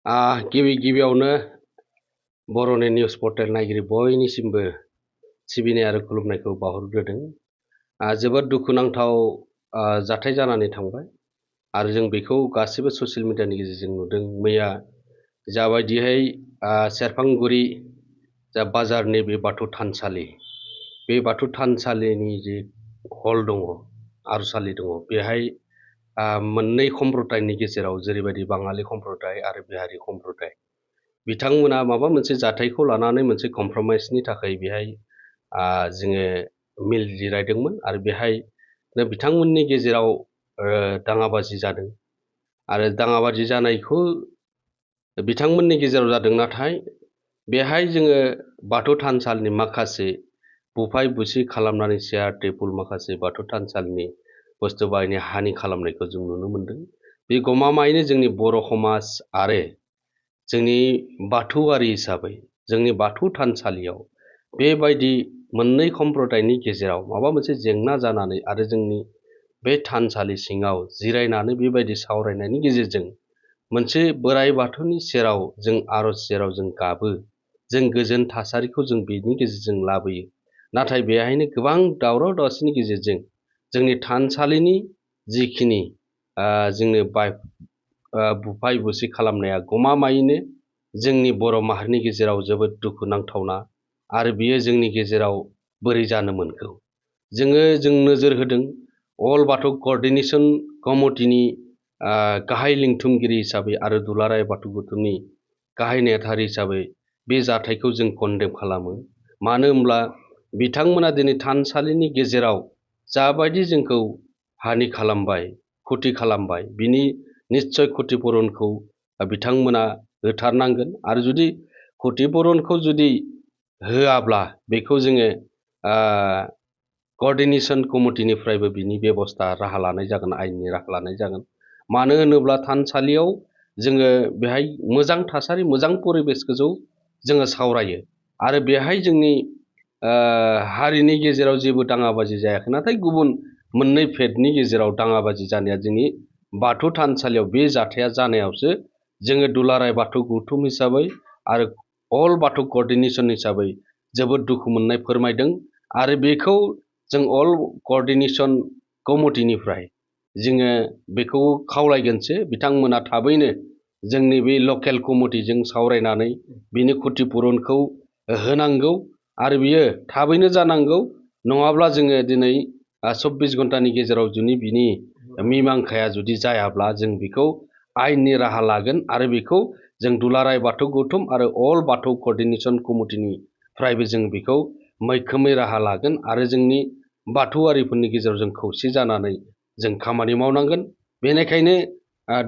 गिबियावनो बर'नि news portal नायगिरि बयनिसिमबो सिबिनाय आरो खुलुमनायखौ बावहरग्रोदों। जोबोद दुखुनांथाव जाथाय जानानै थांबाय आरो जों बेखौ गासिबो ससियेल मिडियानि गेजेरजों नुदों। मैया जाबायदिहाय सेरफांगुरि जा बाजारनि बे बाथौ थानसालि, बे बाथौ थानसालिनि जे हल दङ, आर'जसालि दङ, बेहाय मोननै सम्प्रदायनि गेजेराव जेरैबायदि बाङालि सम्प्रदाय आरो बिहारि सम्प्रदाय, बिथांमोना माबा मोनसे जाथायखौ लानानै मोनसे कमप्रमाइसनि थाखाय बेहाय जोङो मिल जिरायदोंमोन आरो बेहाय बिथांमोननि गेजेराव दाङाबाजि जादों आरो दाङाबाजि जानायखौ बिथांमोननि गेजेराव जादों। नाथाय बेहाय जोङो बाथौ थानसालिनि माखासे बुफाय बुसि खालामनानै चेयार टेबुल माखासे बाथौ थानसालिनि बुस्थु बाहायनाय हानि खालामनायखौ जों नुनो मोन्दों। बे गमामायैनो जोंनि बर' समाज आरो जोंनि बाथौआरि हिसाबै जोंनि बाथौ थानसालियाव बेबायदि मोननै सम्प्रदायनि गेजेराव माबा मोनसे जेंना जानानै आरो जोंनि बे थानसालि सिङाव जिरायनानै बेबायदि सावरायनायनि गेजेरजों मोनसे बोराइ बाथौनि सेराव जों आर'ज सेराव जों गाबो, जों गोजोन थासारिखौ जों बेनि गेजेरजों लाबोयो। नाथाय बेहायनो गोबां दावराव दावसिनि गेजेरजों जोंनि थानसालिनि जिखिनि जोंनो बुफाय बुसि खालामनाया गमामायैनो जोंनि बर' माहारिनि गेजेराव जोबोद दुखुनांथावना आरो बियो जोंनि गेजेराव बोरै जानो मोनखो। जों नोजोर होदों अल बाथौ क'र्डिनेशन कमिटिनि गाहाय लिंथुमगिरि हिसाबै आरो दुलाराय बाथौ गौथुमनि गाहाय नेहाथारि हिसाबै बे जाथायखौ जों कन्डेम खालामो। मानो होनब्ला बिथांमोना दिनै थानसालिनि गेजेराव जाबायदि जोंखौ हानि खालामबाय, क्षति खालामबाय, बिनि निस्सय क्षतिपुरनखौ बिथांमोना होथारनांगोन आरो जुदि क्षतिपुरनखौ जुदि होआब्ला बेखौ जोङो क'र्डिनेशन कमिटिनिफ्रायबो बिनि बेबस्था राहा लानाय जागोन, आयेननि राहा लानाय जागोन। मानो होनोब्ला थानसालियाव जोङो बेहाय मोजां थासारि, मोजां परिबेसखौ जोङो सावरायो आरो बेहाय जोंनि हारिनि गेजेराव जेबो दाङाबाजि जायाखै। नाथाय गुबुन मोननै फेदनि गेजेराव दाङाबाजि जानाया जोंनि बाथौ थानसालियाव बे जाथाया जानायावसो जोङो दुलाराय बाथौ गौथुम हिसाबै आरो अल बाथौ क'र्डिनेशन हिसाबै जोबोद दुखु मोननाय फोरमायदों आरो बेखौ जों अल क'र्डिनेशन कमिटिनिफ्राय जोङो बेखौ खावलायगोनसो बिथांमोना थाबैनो जोंनि बे लकेल कमिटिजों सावरायनानै बिनि क्षतिपुरनखौ होनांगौ आरो बियो थाबैनो जानांगौ। नङाब्ला जोङो दिनै 24 घन्टानि गेजेराव जुदि बिनि मिमांसाया जुदि जायाब्ला जों बेखौ आयेननि राहा लागोन आरो बेखौ जों दुलाराय बाथौ गौथुम आरो अल बाथौ क'र्डिनेशन कमिटिनिफ्रायबो जों बेखौ मैखोमै राहा लागोन आरो जोंनि बाथौआरिफोरनि गेजेराव जों खौसे जानानै जों खामानि मावनांगोन। बेनिखायनो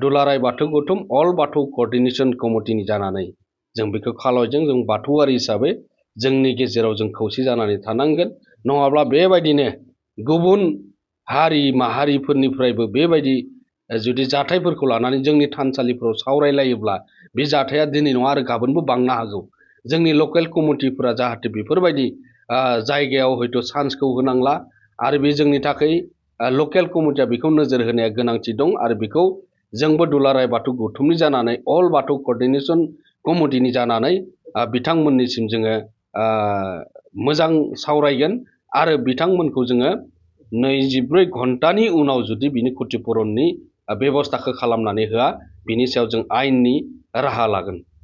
दुलाराय बाथौ गौथुम अल बाथौ क'र्डिनेशन कमिटिनि जानानै जों बेखौ खावलायदों। जों बाथौआरि हिसाबै जोंनि गेजेराव जों खौसे जानानै थानांगोन। नङाब्ला बेबायदिनो गुबुन हारि माहारिफोरनिफ्रायबो बेबायदि जुदि जाथायफोरखौ लानानै जोंनि थानसालिफोराव सावरायलायोब्ला बे जाथाया दिनै नङा आरो गाबोनबो बांनो हागौ। जोंनि लकेल कमिटिफोरा जाहाथे बेफोरबायदि जायगायाव हयथ' चान्सखौ होनांला आरो बे जोंनि थाखाय लकेल कमिटिया बेखौ नोजोर होनाया गोनांथि दं आरो बेखौ जोंबो दुलाराय बाथौ गौथुमनि जानानै अल बाथौ क'र्डिनेशन कमिटिनि जानानै बिथांमोननिसिम जोङो मोजां सावरायगोन आरो बिथांमोनखौ जोङो 24 घन्टानि उनाव जुदि बिनि क्षतिपुरननि बेबस्थाखौ खालामनानै होआ, बिनि सायाव जों आयेननि राहा लागोन।